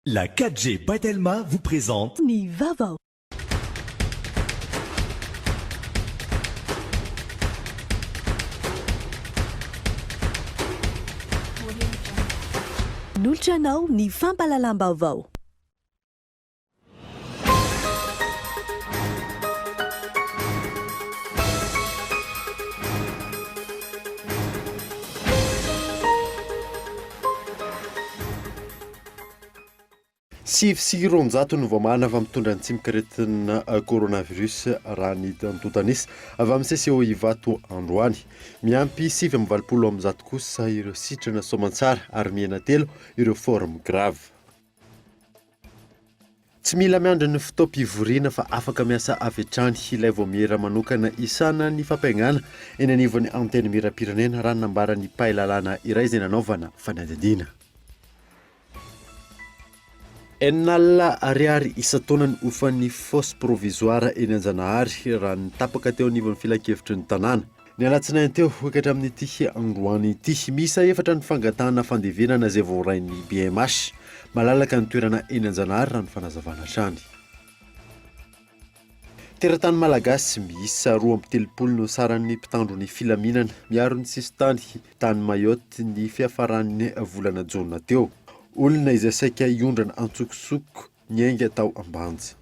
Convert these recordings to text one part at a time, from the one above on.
La 4G by Telma vous présente. Ny vaovao. Manolotra anao ny fampahalalam-baovao. 209 no voamarina fa mitondra ny tsimokaretina coronavirus raha ny antontan'isa avy amin'ny CCO Ivato androany. Miampy 189 kosa ireo sitrana soamantsara ary mihena telo ireo forme grave. Tsy mila miandry ny fotoam-pivoriana fa afaka miasa avy hatrany ilay vaomiera manokana isana ny fampiaingàna eny anivon'ny Antenimierampirenena, raha ny nambaran'ny mpahay lalàna iray izay nanaovana fanadihadiana. 60 ariary isan-taona ny hofan'ny fosse provisoire eny Anjanahary, raha ny tapaka teo anivon'ny filankevitry ny tanàna. Ny alatsinainy teo ka hatramin'ity androany ity, miisa efatra ny fangatahana fandevenana izay voarain'ny BMH. Malalaka ny toerana eny Anjanahary raha ny fanazavana hatrany. Teratany malagasy miisa 32 no saran'ny mpitandro ny filaminana miaro ny sisintany tany Mayotte ny fiafaran'ny volana jona teo. Olona izay saika hiondrana antsokosoko niainga tao Ambanja.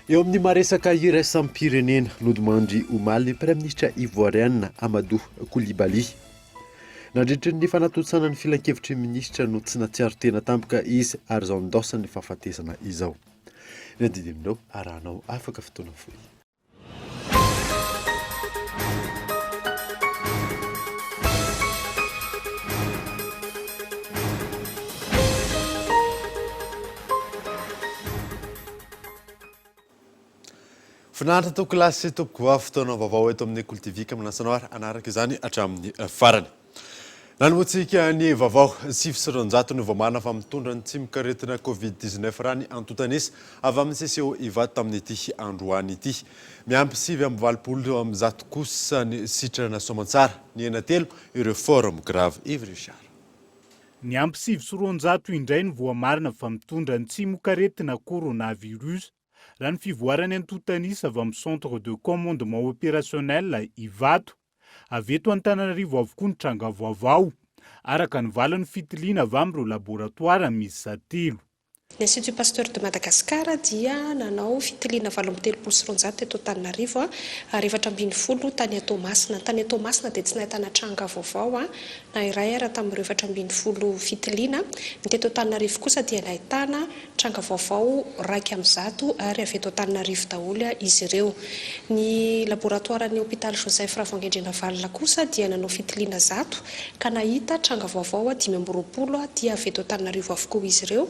Eo amin'ny maha-resaka iraisam-pirenena, nodimandry omaly ny Praiminisitra Ivoariana Amadou Coulibaly. Nandritry ny fanatontosana ny filankevitry ny minisitra no tsy nahatsiaro tena tampoka izy ary izao nindaosan'ny fahafatesana izao. Ny andinindininy ireo arahanao afaka fotoana fohy. Finaritra tompoko lahy sy tompoko vavy, fotoana vaovao eto amin'ny Kolo TV ka manasa anao ary hanaraka izany hatramin'ny farany. Nanombohantsika ny vaovao, 209 no voamarina fa mitondra ny tsimokaretina Covid 19 raha ny antontan'isa avy amin'ny CCO Ivato tamin'ity androany ity. Miampy 189 kosa ny sitrana soamantsara. Nihena telo ireo forme grave. Yves Richard. Niampy 209 indray ny voamarina fa mitondra ny tsimokaretina coronavirus, raha ny fivoaran'ny antontan'isa avy amin'ny Centre de commandement opérationnel Ivato. Avy eto Antananarivo avokoa ny tranga vaovao, araka ny valin'ny fitiliana avy amin'ireo laboratoara miisa telo. Ny Institut Pasteur de Madagascar dia nanao fitiliana 238 teto Antananarivo ary 14 tany Toamasina. Tany Toamasina dia tsy nahitana tranga vaovao na iray ara tamin'ireo 14 fitiliana. Ny teto Antananarivo kosa dia nahitana Tranga vaovao 101 ary avy eto Antananarivo daholo izy ireo. Ny laboratoaran'ny hopitaly Joseph Ravoahangy-Andrianavalona kosa dia nanao fitiliana 100 ka nahita tranga vaovao 25 dia avy eto Antananarivo avokoa izy ireo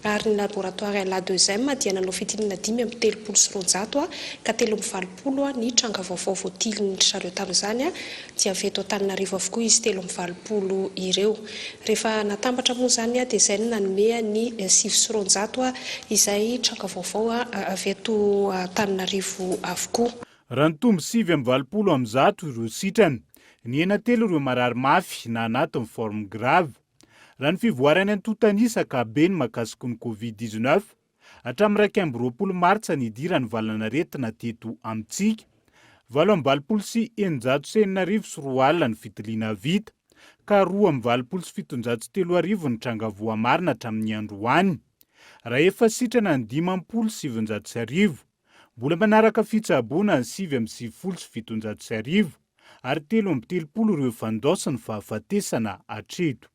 ary ny laboratoara La Deuxième dia nanao fitiliana 235 ka 83 ny tranga vaovao voatilin-dry zareo tamin'izany dia avy eto Antananarivo avokoa izy 83 ireo. Rehefa natambatra moa izany dia izay no nanome ny 209 izay tranga vaovao avy eto Antananarivo avokoa. Raha nitombo 189 ireo sitrana, nihena telo ireo marary mafy na anatin'ny forme grave. Raha ny fivoaran'ny antontan'isa ka be ny mahakasiky ny Covid 19, Hatramin'ny 21 martsa nidiran'ny valanaretina teto amintsika, 688 200 ny fitiliana vita, ka 782 ny tranga voamarina hatramin'ny androany. Raha efa sitrana ny 1050, mbola manaraka fitsaboana ny 1799 ary 33 ireo efa nidaosin'ny fahafatesana hatreto.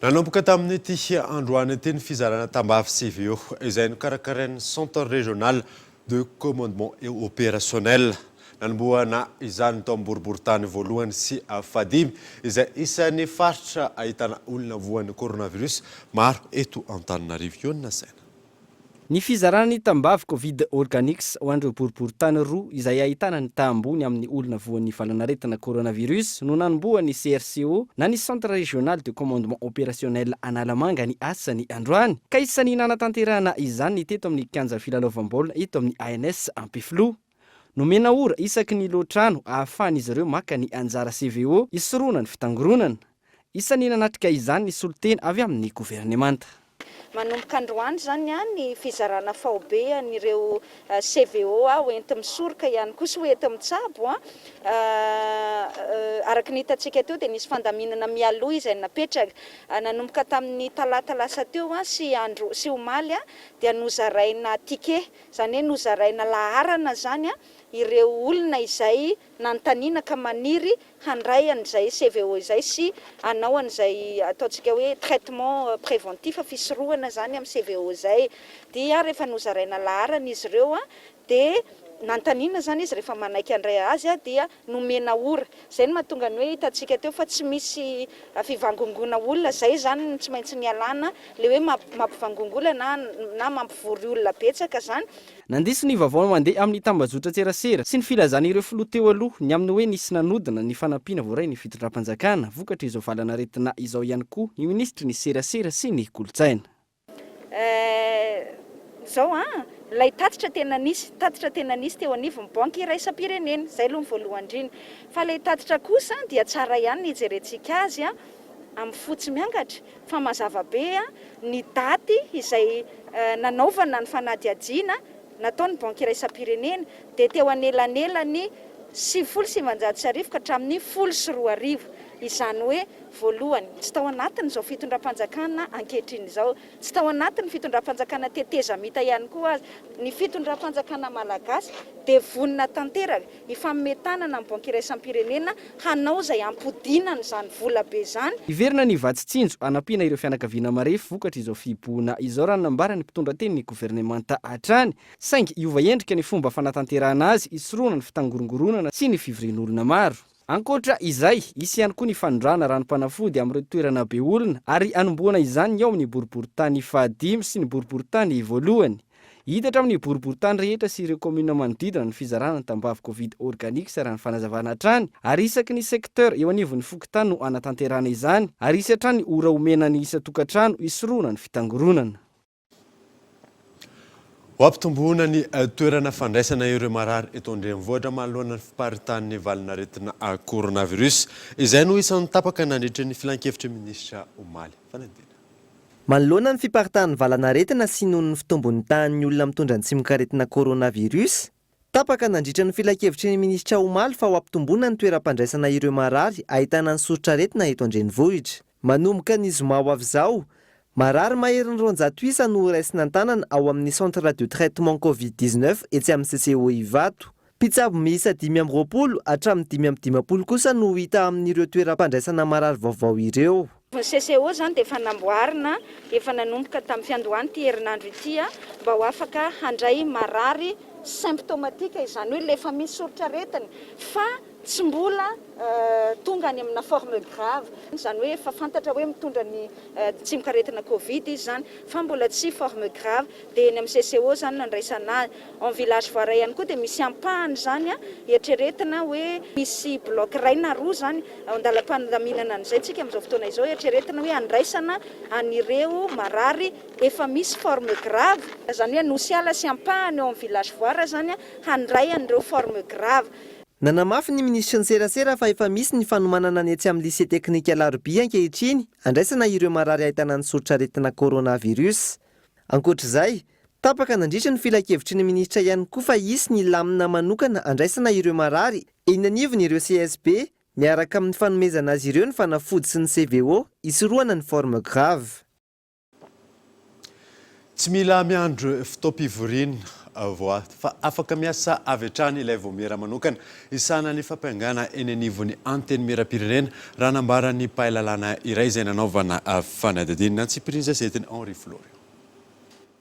Nanomboka tamin'ity androany ity ny fizarana tambavy CVO izay nokarakarain'ny Centre Régional de Commandement et Opérationnel. Nanombohana izany tao amin'ny boriborintany voalohany sy fahadimy izay isan'ny faritra ahitana olona voan'ny coronavirus maro eto Antananarivo. Eo ny nasaina. Ny fizarana ny tambavy Covid Organics ho an'ireo boriborintany roa izay ahitana ny taha ambony amin'ny olona voan'ny valanaretina coronavirus no nanombohan'ny CRCO na ny Centre Régional de Commandement Opérationnel Analamanga ny asany androany ka isan'ny nanatanterahana izany ny teto amin'ny kianja filalaovam-baolina eto amin'ny ANS Ampefiloha. Nomena ora isaky ny lohatrano ahafahan'izy ireo maka ny anjara CVO hisorohana ny fitangoronana. Isan'ny nanatrika izany ny solontena avy amin'ny governemanta. Manomboka androany izany ny fizarana faobe an'ireo CVO ho enti-misoroka ihany koa sy ho enti-mitsabo. Araka ny hitantsika teo dia nisy fandaminana mialoha izay napetraka. Nanomboka tamin'ny talata lasa teo sy andro sy omaly dia nozaraina ticket, izany hoe nozaraina laharana izany ireo olona izay nanontaniana ka maniry handray an'izay CVO izay sy hanao an'izay ataontsika hoe traitement préventif, fisorohana izany amin'ny CVO izay. Dia rehefa nozaraina laharana izy ireo dia nanontaniana izany izy rehefa manaiky handray azy dia nomena ora. Izay no mahatonga ny hoe hitantsika teo fa tsy misy fivangongoana olona, izay izany no tsy maintsy nialana ilay hoe mampivangongo olona na mampivory olona betsaka izany. Nandiso ny vaovao mandeha amin'ny tambajotran-tserasera sy ny filazan'ireo filoha teo aloha ny amin'ny hoe nisy nanodina ny fanampiana voarain'ny fitondram-panjakana vokatr'izao valan'aretina izao ihany koa ny minisitry ny serasera sy ny kolontsaina. Eh, izao an, ilay tatitra tena nisy, tatitra tena nisy teo anivon'ny banky iraisam-pirenena, izay aloha ny voalohany indrindra. Fa ilay tatitra kosa dia tsara ihany ny hijerentsika azy amin'ny fo tsy miangatra, fa mazava be ny daty izay nanaovana ny fanadihadiana nataon'ny Banky Iraisam-pirenena dia teo anelanelan'ny 1990 ka hatramin'ny 2010. Izany hoe voalohany, tsy tao anatin'izao fitondram-panjakana ankehitriny izao, tsy tao anatin'ny fitondram-panjakana tetezamita ihany koa aza, ny fitondram-panjakana malagasy dia vonona tanteraka Hifanome tanana amin'ny Banky Iraisam-pirenena hanao izay hampodiana an'izany vola be izany. Hiverina ny vatsy tsinjo hanampiana ireo fianakaviana marefo vokatr'izao fihibohana izao raha ny nambaran'ny mpitondra tenin'ny governemanta hatrany, saingy hiova endrika ny fomba fanatanterahana azy hisorohana ny fitangorongoronana sy ny fivorian'olona maro. Ankoatra izay, hisy ihany koa ny fanondrahana ranom-panafody amin'ireo toerana be olona ary hanombohana izany ny ao amin'ny boriborintany fahadimy sy ny boriborintany voalohany. Hita hatramin'ny boriborintany rehetra sy ireo kaominina manodidina ny fizarana ny tambavy Covid Organics raha ny fanazavana hatrany ary isaky ny secteur eo anivon'ny fokontany no hanatanterahana izany ary hisy hatrany ora omena ny isan-tokantrano hisorohana ny fitangoronana. Ho ampitomboina ny toerana fandraisana ireo marary eto an-drenivohitra manoloana ny fiparitahan'ny valin'aretina coronavirus. Izay no isan'ny tapaka nandritra ny filankevitry ny minisitra omaly. Fanadihadiana. Manoloana ny fiparitahan'ny valanaretina sy noho ny fitombon'ny tahan'ny olona mitondra ny tsimokaretina coronavirus, tapaka nandritra ny filankevitry ny minisitra omaly fa ho ampitomboina ny toeram-pandraisana ireo marary ahitana ny soritr'aretina eto an-drenivohitra. Manomboka ny zoma ho avy izao, marary maherin'ny 200 isa no horaisina an-tanana ao amin'ny Centre de traitement Covid 19 etsy amin'ny CCO Ivato. Mpitsabo miisa 25 hatramin'ny 55 kosa no ho hita amin'ireo toeram-pandraisana marary vaovao ireo. Ny CCO izany dia efa namboarina, efa nanomboka tamin'ny fiandohan'ity herinandro ity mba ho afaka handray marary symptomatique, izany hoe ilay efa misy soritr'aretina fa tsy mbola tonga any amina forme grave, izany hoe efa fantatra hoe mitondra ny tsimokaretina covid izy izany fa mbola tsy forme grave, dia eny amin'ny CCO izany no andraisana azy. En village voaray ihany koa dia misy ampahany izany eritreretina hoe misy bloc iray na roa izany ao an-dalam-pandaminana an'izay tsika amin'izao fotoana izao eritreretina hoe handraisana an'ireo marary efa misy forme grave, izany hoe Anosiala sy ampahany ao amin'ny village voara izany handray an'ireo forme grave. Nanamafy ny minisitry ny serasera fa efa misy ny fanomanana ny etsy amin'ny lycée teknika Alarobia ankehitriny handraisana ireo marary ahitana ny soritr'aretina coronavirus. Ankoatra izay, tapaka nandritra ny filankevitry ny minisitra ihany koa fa hisy ny lamina manokana handraisana ireo marary eny anivon'ireo CSB miaraka amin'ny fanomezana azy ireo ny fanafody sy ny CVO hisorohana ny forme grave. Tsy mila miandry fotoam-pivoriana vao fa afaka miasa avy hatrany ilay vaomiera manokana hisahana ny fampiangana eny anivon'ny Antenimierampirenena, raha nambaran'ny mpahay lalàna iray izay nanaovana fanadihadiana. Antsipiriany gazetin'i Henri Florian.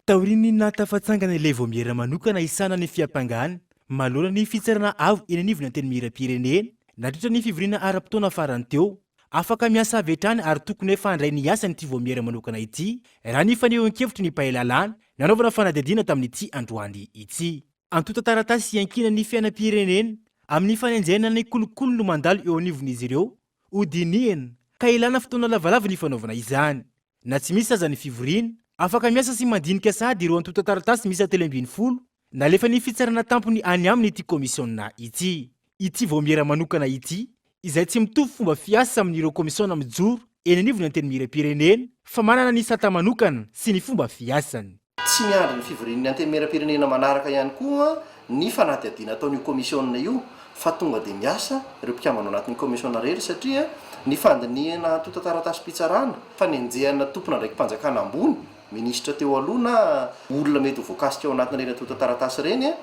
Taorian'ny nahatafatsangana ilay vaomiera manokana hisahana ny fiampangana manoloana ny Fitsarana Avo eny anivon'ny Antenimierampirenena, nandritra ny fivoriana ara-potoana farany teo, afaka miasa avy hatrany ary tokony efa handray ny asany ity vaomiera manokana ity, raha ny fanehoan-kevitry ny mpahay lalàna nanaovana fanadihadiana tamin'ity androany ity. Antontan-taratasy iankinan'ny fiainam-pirenena amin'ny fanenjehana ny kolikoly no mandalo eo anivon'izy ireo hodinihina ka ilana fotoana lavalava ny fanaovana izany. Na tsy misy aza ny fivoriana, afaka miasa sy mandinika sahady ireo antontan-taratasy miisa 13 nalefan'ny fitsarana tampony any aminy ity kaomisiona ity. Ity vaomiera manokana ity, izay tsy mitovy fomba fiasa amin'ireo kaomisiona mijoro. eny anivon'ny Antenimierampirenena fa manana ny sata manokana sy ny fomba fiasany. Tsy miandry ny fivorian'ny Antenimierampirenena manaraka ihany koa ny fanadihadiana ataon'io kaomisiona io fa tonga dia miasa ireo mpikambana ao anatin'ny kaomisiona rehetra satria ny fandinihana antontan-taratasim-pitsarana, fanenjehana tompon'andraiki-panjakana ambony, minisitra teo aloha na olona mety ho voakasika ao anatin'ireny antontan-taratasy ireny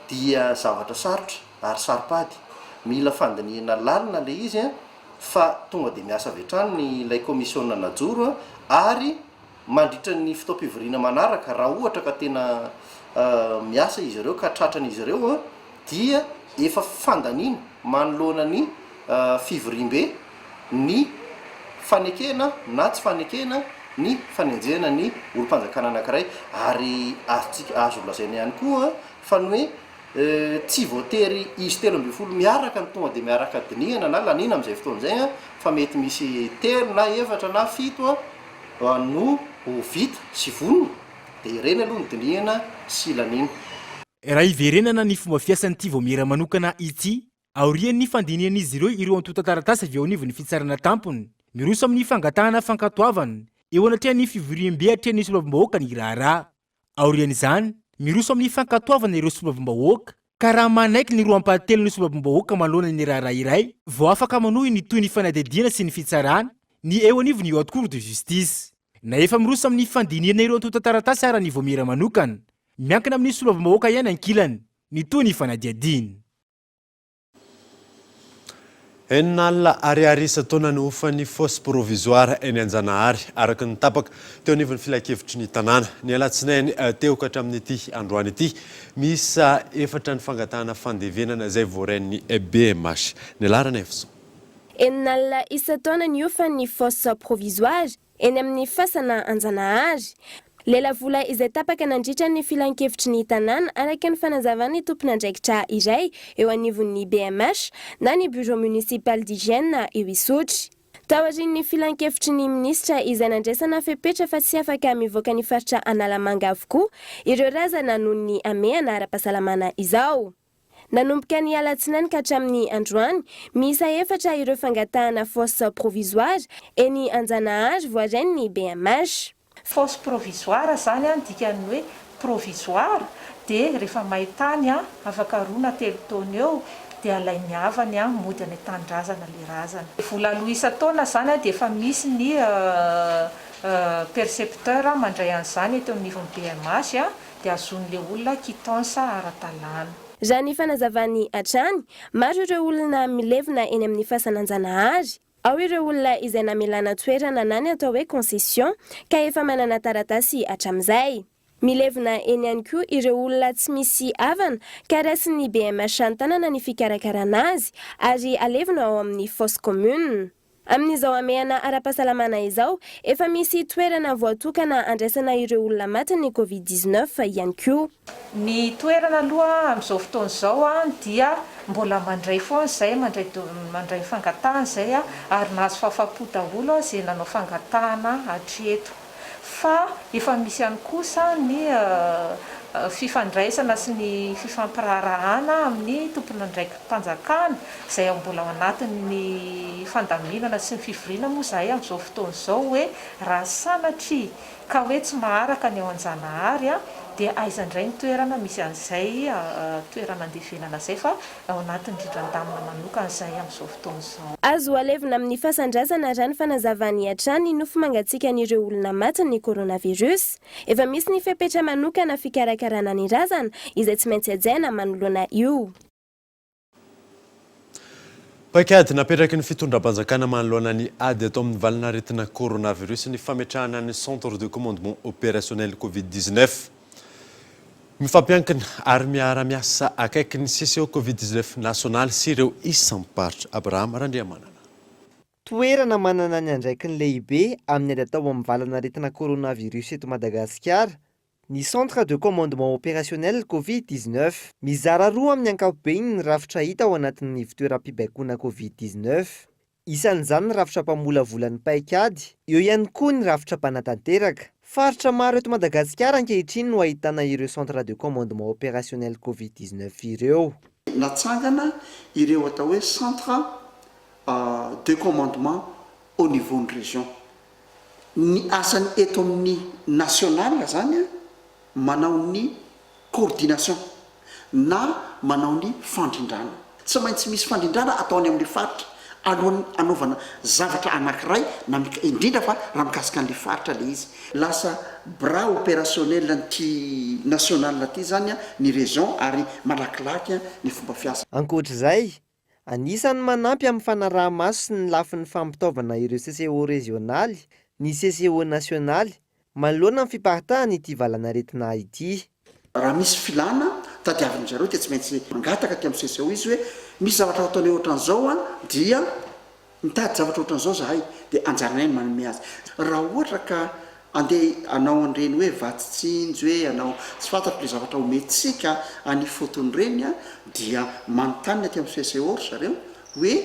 dia zavatra sarotra ary saro-pady. Mila fandinihana lalina ilay izy fa tonga dia miasa avy hatrany ilay kaomisiona najoro ary mandritra ny fotoam-pivoriana manaraka, raha ohatra ka tena miasa izy ireo ka tratran'izy ireo dia efa fandaniana manoloana ny fivoriambe ny fanekena na tsy fanekena ny fanenjehana ny olom-panjakana anankiray ary azontsika azo lazaina ihany koa fa ny hoe Tsy voatery izy 13 miaraka no tonga dia miaraka dinihana na laniana amin'izay fotoana izay fa mety misy telo na efatra na fito no ho vita sy vonona dia ireny aloha no dinihana sy laniana. Raha hiverenana ny fomba fiasan'ity vaomiera manokana ity, aorian'ny fandinihan'izy ireo ireo antontan-taratasy avy eo anivon'ny fitsarana tampony, miroso amin'ny fangatahana fankatoavana eo anatrehan'ny fivoriambe atrehin'ny solombavambahoaka ny raharaha. Aorian'izany, miroso amin'ny fankatoavana ireo solombavambahoaka, ka raha manaiky ny roa ampahatelon'ny solombavambahoaka manoloana ny raharaha iray vao afaka manohy ny tohin'ny fanadihadiana sy ny fitsarana ny eo anivon'ny Haute Cour de Justice. Na efa miroso amin'ny fandinihana ireo antontan-taratasy ara ny vaomiera manokana, miankina amin'ny solombavambahoaka ihany ankilany ny tohin'ny fanadihadiana. 60 ariary isan-taona no hofan'ny fosse provisoire eny Anjanahary, araka ny tapaka teo anivon'ny filankevitry ny tanàna, ny alatsinainy teo ka hatramin'ity androany ity. Miisa efatra ny fangatahana fandevenana izay voarain'ny BMH. Ny laharana Efson. 60 isan-taona ny hofan'ny fosse provisoire Eny amin'ny fasana Anjanahary. Lelavola izay tapaka nandritra ny filankevitry ny tanàna araka ny fanazavan'ny tompon'andraikitra iray eo anivon'ny BMH na ny Bureau Municipal d'Hygiène eo Isotry. Taorian'ny filankevitry ny minisitra izay nandraisana fepetra fa tsy afaka mivoaka ny faritra Analamanga avokoa ireo razana noho ny hamehana ara-pahasalamana izao. Nanomboka ny alatsinainy ka hatramin'ny androany, miisa efatra ireo fangatahana fosse provisoire eny Anjanahary voarain'ny BMH. Fosse provisoire izany an, dikan'ny hoe provisoire dia rehefa may tany an, afaka roa na telo taona eo dia alain'ny havany an, mody any an-tanindrazana ilay razana. Vola aloa isan-taona izany an dia efa misy ny percepteur mandray an'izany eto anivon'ny BMH an, dia ahazoan'ilay olona quittance ara-dalàna. Raha ny fanazavany hatrany, maro ireo olona milevina eny amin'ny fasan'Anjanahary. Ao ireo olona izay namelana toerana na ny atao hoe concession ka efa manana taratasy hatramin'izay. Milevina eny ihany koa ireo olona tsy misy havana ka raisin'ny BMH an-tanana ny fikarakarana azy ary alevina ao amin'ny fosse commune. Amin'izao hamehana ara-pahasalamana izao, efa misy toerana voatokana andraisana ireo olona matin'ny Covid 19 ihany koa. Ny toerana aloha amin'izao fotoana izao dia mbola mandray foana izay, mandray mandray fangatahana izay ary nahazo fahafaham-po daholo izay nanao fangatahana hatreto. Fa efa misy ihany kosa ny fifandraisana sy ny fifampiraharahana amin'ny tompon'andraiki-panjakana izay mbola ao anatin'ny fandaminana sy ny fivoriana moa izahay amin'izao fotoana izao hoe raha sanatria ka hoe tsy maharaka ny ao Anjanahary dia aiza indray ny toerana misy an'izay toerana andevenana izay fa ao anatin'ny rindran-damina manokana izahay amin'izao fotoana izao. Azo alevina amin'ny fasan-drazana raha ny fanazavany hatrany ny nofo mangatsiakan'ireo olona matin'ny coronavirus. Efa misy ny fepetra manokana fikarakarana ny razana izay tsy maintsy hajaina manoloana io. Paikady napetraky ny fitondram-panjakana manoloana ny ady atao amin'ny valin'aretina coronavirus ny fametrahana ny Centre de commandement opérationnel Covid 19. Mifampiankina ary miara-miasa akaiky ny CCO Covid 19 nasionaly sy ireo isam-paritra. Abraham Randriamanana. Toerana manana ny andraikiny lehibe amin'ny ady atao amin'ny valan'aretina coronavirus eto Madagasikara ny Centre de commandement opérationnel Covid 19. Mizara roa amin'ny ankapobeny ny rafitra hita ao anatin'ny ivontoeram-pibaikoana Covid 19. Isan'izany ny rafitra mpamolavola ny paikady, eo ihany koa ny rafitra mpanatanteraka. Faritra maro eto Madagasikara ankehitriny no ahitana ireo Centre de commandement opérationnel Covid 19 ireo. Natsangana ireo atao hoe Centre de commandement au niveau ny région. Ny asany eto amin'ny national zany manao ny coordination na manao ny fandrindrana. Tsy maintsy misy fandrindrana atao any amin'ilay faritra alohan'ny hanaovana zavatra anankiray na indrindra fa raha mikasika an'ilay faritra ilay izy. Lasa bras opérationnel an'ity national ity zany ny région ary malakilaky ny fomba fiasa. Ankoatra izay, anisan'ny manampy amin'ny fanaraha-maso sy ny lafiny fampitaovana ireo CCO rezionaly ny CCO nasionaly manoloana ny fiparitahan'ity valanaretina ity. Raha misy filàna tadiavin-dry zareo dia tsy maintsy mangataka aty amin'ny CCO izy hoe misy zavatra ataonay ohatran'izao an, dia mitady zavatra ohatran'izao zahay, dia anjaranay ny manome azy. Raha ohatra ka andeha hanao an'ireny hoe vatsy tsinjo e, hanao tsy fantatro ilay zavatra omentsika any ifotony ireny an, dia manontany ny aty amin'ny CCO ry zareo hoe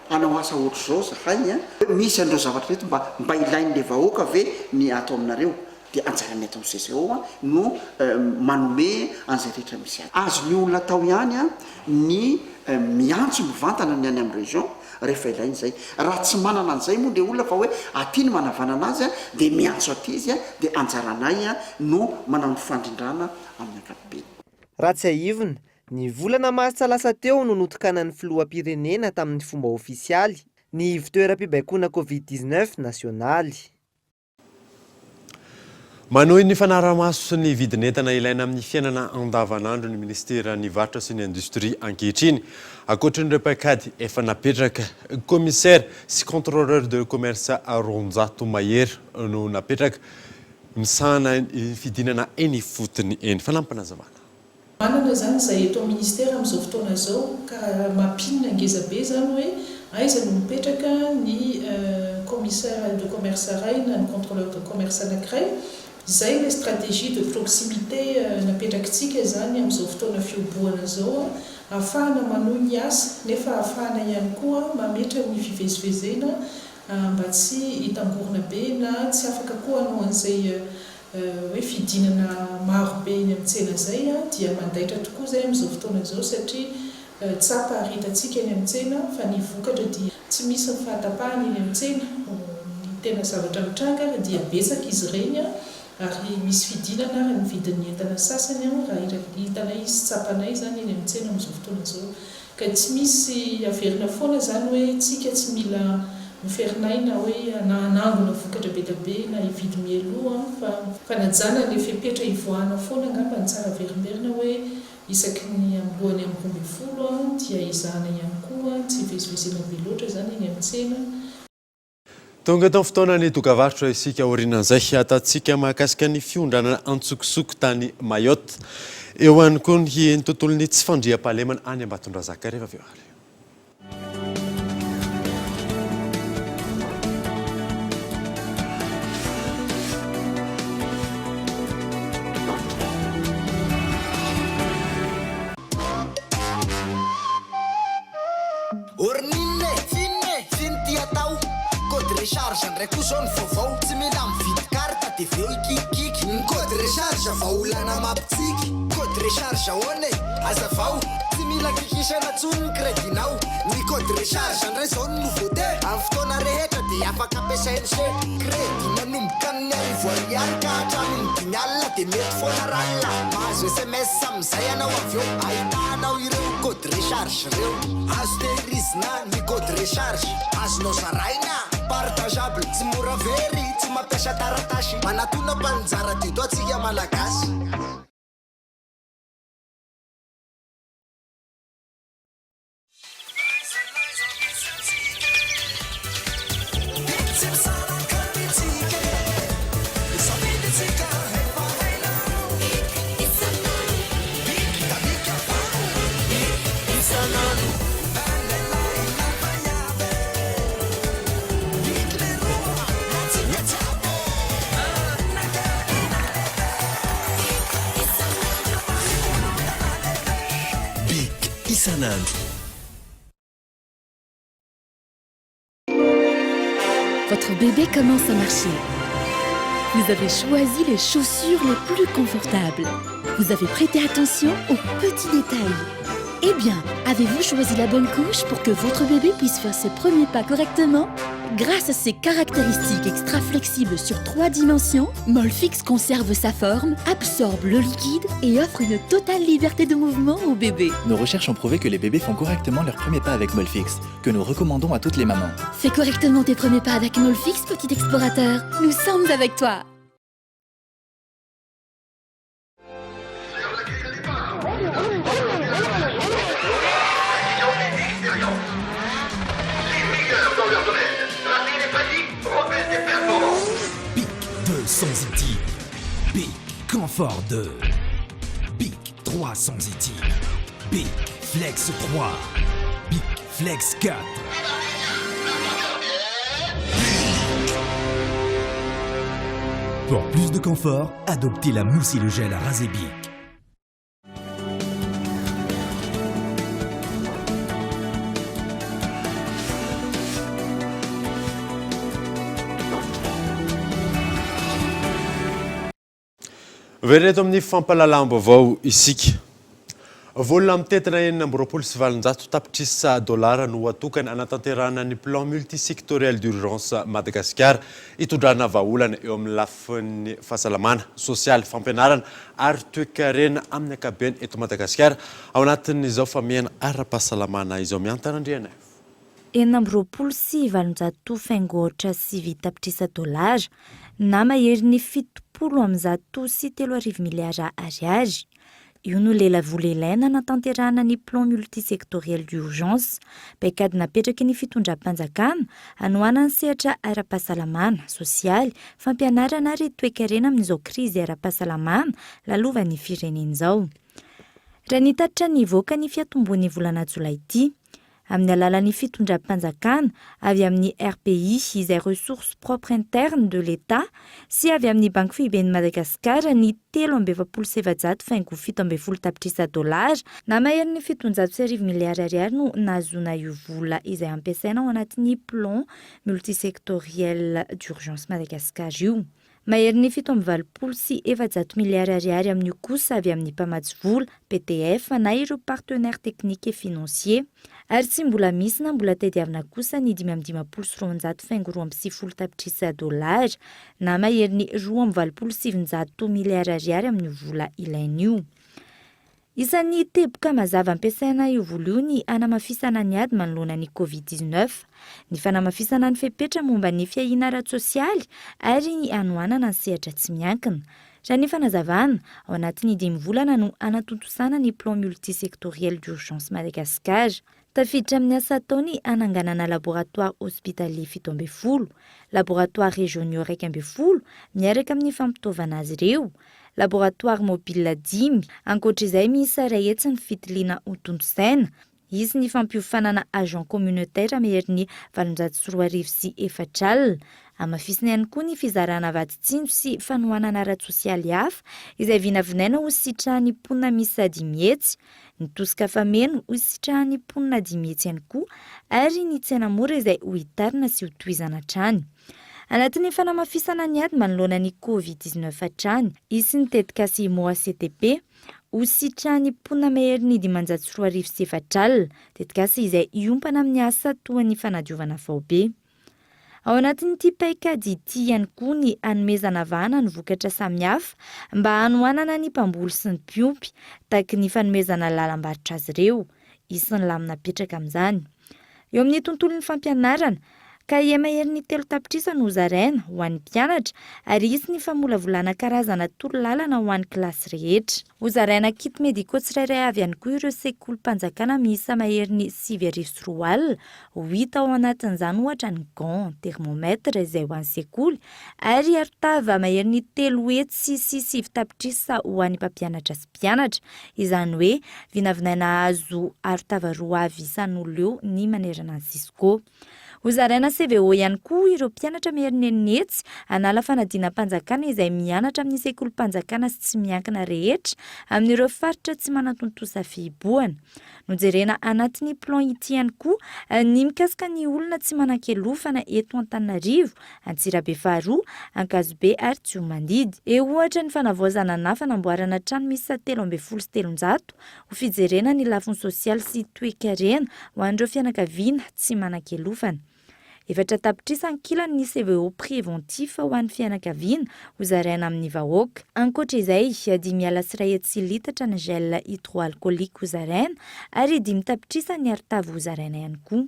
hanao asa ohatr'izao zahay an, misy an'ireo zavatra ireto mba mba ilain'ilay vahoaka ve ny ato aminareo? Dia anjaran'ny ato amin'ny CCO no manome an'izay rehetra misy azy. Azon'ny olona atao ihany ny miantso mivantana ny any amin'ny région rehefa ilaina izay. Raha tsy manana an'izay moa ilay olona fa hoe aty no manavanana azy dia miantso aty izy dia anjaranay no manao ny fandrindrana amin'ny ankapobeny. Raha tsiahivina, ny volana martsa lasa teo no notokanan'ny filoham-pirenena tamin'ny fomba ofisialy ny ivontoeram-pibaikoana Covid 19 nasionaly. Manohy ny fanaraha-maso ny vidin'entana ilaina amin'ny fiainana andavanandro ny minisiteran'ny Varotra sy ny Indostria ankehitriny. Ankoatran'ireo paikady efa napetraka, commissaire sy contrôleur de commerce 200 mahery no napetraka misahana ny fidinana eny ifotony eny. Fanampinazavana. Manana izany izahay eto amin'ny Ministera amin'izao fotoana izao ka mampinina ngeza be izany hoe aiza no mipetraka ny commissaire de commerce iray na ny contrôleur de commerce anankiray. Izay ilay stratégie de proximité napetrakitsika izany amin'izao fotoana fihobohana izao ahafahana manohy ny asa nefa ahafahana ihany koa mametra ny fivezivezena mba tsy hitangorona be na tsy afaka koa hanao an'izay hoe fidinana maro be eny amin'ny tsena izay dia mandaitra tokoa izay amin'izao fotoana izao satria tsapa ary hitantsika eny amin'ny tsena fa ny vokatra dia tsy misy ny fahatapahana eny amin'ny tsena. Ny tena zavatra mitranga ary dia betsaka izy ireny ary misy fidinana ary ny vidin'ny entana sasany raha hitanay sy tsapanay izany eny amin'ny tsena amin'izao fotoana izao. Ka tsy misy averina foana izany hoe tsika tsy mila miferinaina hoe na hanangona vokatra be dia be na hividy mialoha fa fanajana ilay fepetra hivoahana foana angamba no tsara averimberina hoe isaky ny amin'ny lohany amin'ny 12 dia ezahana ihany koa tsy hivezivezena be loatra izany eny amin'ny tsena. Tonga eto amin'ny fotoanan'ny dokavarotra isika aorianan'izay hiatantsika mahakasika ny fiondranana antsokosoko tany Mayotte. Eo ihany koa ny tontolon'ny tsy fandriampahalemana any Ambatondrazaka rehefa avy eo ary. Ornine e! F'inona e! F'ino ty atao? Code recharge ndray koa zao ny vaovao Tsy mila mividy carte de veo hikikikiky Ny code recharge vahaolana mampitsiky Code recharge ahoana e? Azavao Tsy mila kikisana tsony ny crédit-nao Ny code recharge ndray zao no nouveauté Amin'ny fotoana rehetra dia afaka ampiasain'se Crédit manomboka amin'ny arivo ariary ka hatramin'ny dimy alina dia mety foana ralina Mahazo sms amin'izay ianao avy eo Ahitanao ireo code recharge ireo. Azo tehirizina ny code recharge, azonao zaraina, partageable, tsy mora very, tsy mampiasa taratasy, manatona mpaninjara teto antsika Malagasy. Bic isan'andro. Votre bébé commence à marcher. Vous avez choisi les chaussures les plus confortables. Vous avez prêté attention aux petits détails. Eh bien, avez-vous choisi la bonne couche pour que votre bébé puisse faire ses premiers pas correctement? Grâce à ses caractéristiques extra flexibles sur 3 dimensions, Molfix conserve sa forme, absorbe le liquide et offre une totale liberté de mouvement au bébé. Nos recherches ont prouvé que les bébés font correctement leurs premiers pas avec Molfix, que nous recommandons à toutes les mamans. Fais correctement tes premiers pas avec Molfix, petit explorateur. Nous sommes avec toi. Bic 200 ity. Bic Confort 2. Bic 300 ity. Bic Flex 3. Bic Flex 4. Pour plus de confort, adoptez la mousse et le gel à raser Bic. Miverina eto amin'ny fampahalalam-baovao isika. Vola mitentina 826 tapitrisa dolara no atokana hanatanterahana ny Plan Multisectoriel d'Urgence Madagascar hitondrana vahaolana eo amin'ny lafiny fahasalamana, sosialy, fampianarana ary toekarena amin'ny ankapobeny eto Madagasikara ao anatin'izao famehana ara-pahasalamana izao. Miantana Andrianaivo. 826 faingo aotra sivy tapitrisa dolara na maherin'ny 370 miliara ariary. Io no lelavola ilaina hanatanterahana ny Plan Multisectoriel d'Urgence, paikady napetraky ny fitondram-panjakana hanohanana ny sehatra ara-pahasalamana, sosialy, fampianarana ary toekarena amin'izao krizy ara-pahasalamana lalovan'ny firenena izao. Raha ny tatitra nivoaka ny fiatombohan'ny volana jolay ity, amin'ny alalan'ny fitondram-panjakana avy amin'ny RPI izay Ressources Propres Internes de l'Etat sy avy amin'ny Banky Foiben'i Madagasikara ny 443 faingo 17 tapitrisa dolara na maherin'ny 1700 miliara ariary no nahazoana io vola izay ampiasaina ao anatin'ny Plan Multisectoriel d'Urgence Madagascar io. Maherin'ny 487 miliara ariary amin'io kosa avy amin'ny mpamatsy vola, PTF, na ireo partenaires techniques et financiers. Ary tsy mbola misy na mbola tadiavina kosa ny 255 faingo 92 tapitrisa dolara na maherin'ny 982 miliara ariary amin'io vola ilaina io. Isan'ny teboka mazava ampiasaina io vola io ny hanamafisana ny ady manoloana ny Covid 19, ny fanamafisana ny fepetra momba ny fiahiana ara-tsosialy ary ny hanohanana ny sehatra tsy miankina. Raha ny fanazavana, ao anatin'ny dimy volana no hanatontosana ny Plan multisectoriel d'urgence Madagascar. Tafiditra amin'ny asa atao ny hananganana laboratoire hospitalier 17, laboratoire régionaux 11 miaraka amin'ny fampitaovana azy ireo, Laboratoire mobile dimy. Ankoatra izay, miisa 100 ny fitiliana hotontosaina. Hisy ny fampiofanana agent communautaire maherin'ny 408 400. Hamafisina ihany koa ny fizarana vatsy tsinjo sy fanohanana ara-tsosialy hafa izay vinavinaina ho sitrahan'ny mponina miisa 500. Ny tosika fameno ho sitrahan'ny mponina 500 ihany koa ary ny tsena mora izay ho hitarina sy hotohizana hatrany. Anatin'ny fanamafisana ny ady manoloana ny Covid 19 hatrany, hisy ny tetikasa Imoa-CTP, ho sitrahan'ny mponina maherin'ny 405 400, tetikasa izay hiompana amin'ny asa toa ny fanadiovana faobe. Ao anatin'ity paikady ity ihany koa ny hanomezana vahana ny vokatra samihafa mba hanohanana ny mpamboly sy ny mpiompy, tahaky ny fanomezana lalam-barotra azy ireo. Hisy ny lamina apetraka amin'izany. Eo amin'ny tontolon'ny fampianarana, kahie maherin'ny 3 tapitrisa no hozaraina ho an'ny mpianatra ary hisy ny famolavolana karazana torolalana ho an'ny kilasy rehetra. Hozaraina kit médicaux tsirairay avy ihany koa ireo sekolim-panjakana miisa maherin'ny 2009, ho hita ao anatin'izany ohatra ny gants, thermomètre izay ho an'ny sekoly ary arotava maherin'ny 309 tapitrisa ho an'ny mpampianatra sy mpianatra. Izany hoe vinavinaina hahazo arotava roa avy isan'olona eo ny manerana ny Cisco. Hozaraina CVO ihany koa ireo mpianatra miherinenetsy hanala fanadinam-panjakana izay mianatra amin'ny sekolim-panjakana sy tsy miankina rehetra amin'ireo faritra tsy manatontosa fihibohana. Nojerena anatin'ny plan ity ihany koa ny mikasika ny olona tsy manan-kialofana eto Antananarivo, Antsirabe faharoa, Ankazobe ary Tsiromandidy. Eo ohatra ny fanavaozana na fanamboarana trano miisa 313 ho fijerena ny lafiny sosialy sy toekarena ho an'ireo fianakaviana tsy manan-kialofana. 4 tapitrisa ankilany ny CVO préventif ho an'ny fianakaviana hozaraina amin'ny vahoaka. Ankoatra izay, 150 litatra ny gel hydroalcoolique hozaraina ary 5 tapitrisa ny arotava hozaraina ihany koa.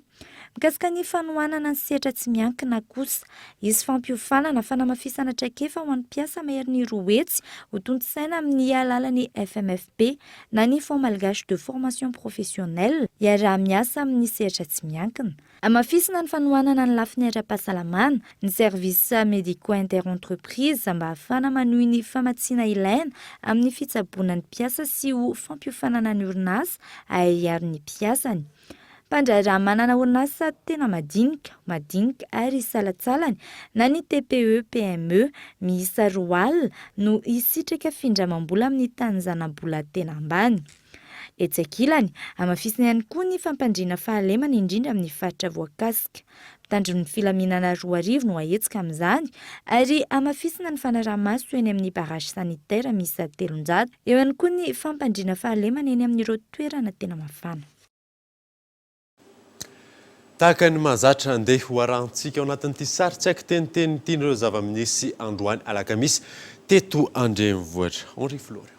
Mikasika ny fanohanana ny sehatra tsy miankina kosa, hisy fampiofanana, fanamafisana traikefa ho an'ny mpiasa maherin'ny 200 hotontosaina amin'ny alalan'ny FMFP na ny Fonds Malgache de Formation Professionnelle hiaraha-miasa amin'ny sehatra tsy miankina. Hamafisina ny fanohanana ny lafiny ara-pahasalamana, ny services médicaux inter-entreprises mba hahafahana manohy ny famatsiana ilaina amin'ny fitsaboana ny mpiasa sy ho fampiofanana ny orinasa hahay hiaro ny mpiasany. Mpandraharaha manana orinasa tena madinika, madinika ary salantsalany na ny TPE PME miisa 20 no hisitraka findramam-bola amin'ny tany zana-bola tena ambany. Etsy ankilany, hamafisina ihany koa ny fampandriana fahalemana indrindra amin'ny faritra voakasika. Mpitandro ny filaminana 2000 no hahetsika amin'izany ary hamafisina ny fanaraha-maso eny amin'ny barrage sanitaire miisa 300. Eo ihany koa ny fampandriana fahalemana eny amin'ireo toerana tena mafana. Tahaka ny mahazatra, andeha ho arahantsika ao anatin'ity sary tsy an-kiteniteny ity ireo zava-misy androany alakamisy teto an-drenivohitra. Henri Florian.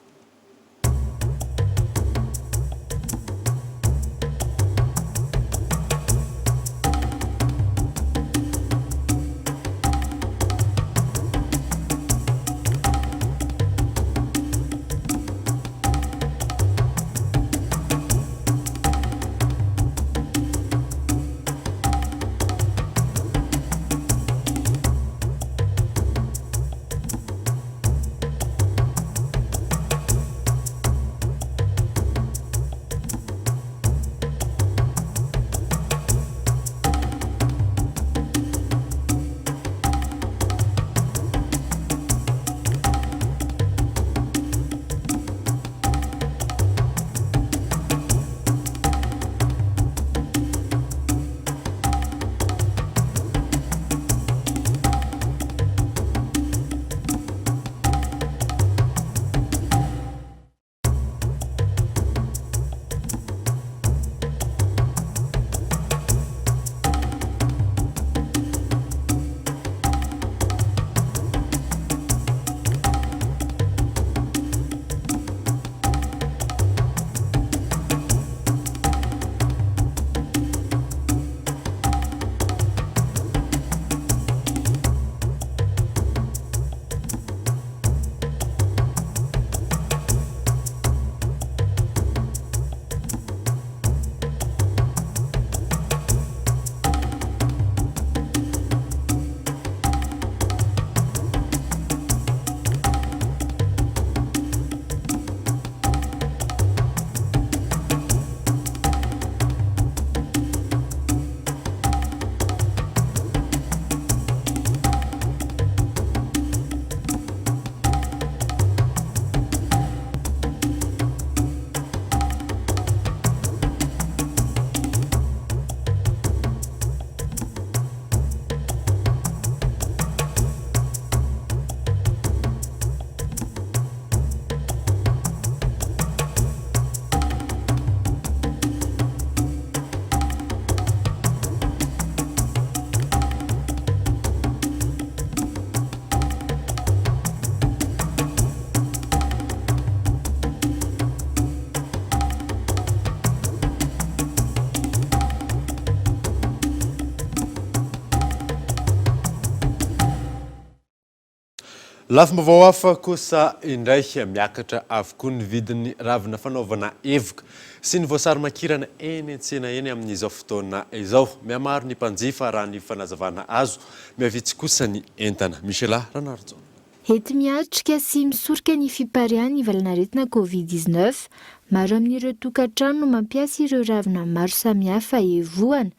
Lafim-baovao hafa kosa indray, miakatra avokoa ny vidin'ny ravina fanaovana evoka sy ny voasary makirana eny an-tsena eny amin'izao fotoana izao. Mihamaro ny mpanjifa raha ny fanazavana azo, mihavitsy kosa ny entana. Michela Ranarijaona. Enti-miatrika sy misoroka ny fipariahan'ny valanaretina Covid 19. Maro amin'ireo tokantrano no mampiasa ireo ravina maro samihafa hevohana.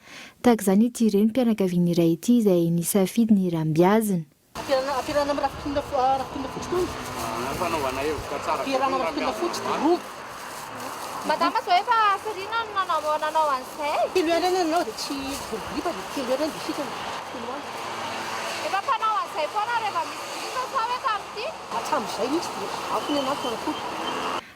Tahaka izany ity renim-pianakaviana iray ity izay nisafidy ny rambiazina. Ampiarahana amin'ny rafikinina fotsy koa izy. Fanaovana hevoka tsara be Ampiarahana amin'ny rafikinina fotsy dia rombo. Madama zao efa hafiriana no nanao nanao an'izay? Telo ihany ireny ianao dia tsy vory gripa dia telo ihany ireny dia sitrana. Telo andro. Efa mpanao an'izay foana rehefa misy gripa sa hoe tamin'ity? Hatramin'izay mihitsy dia afo ny anaty fanafody.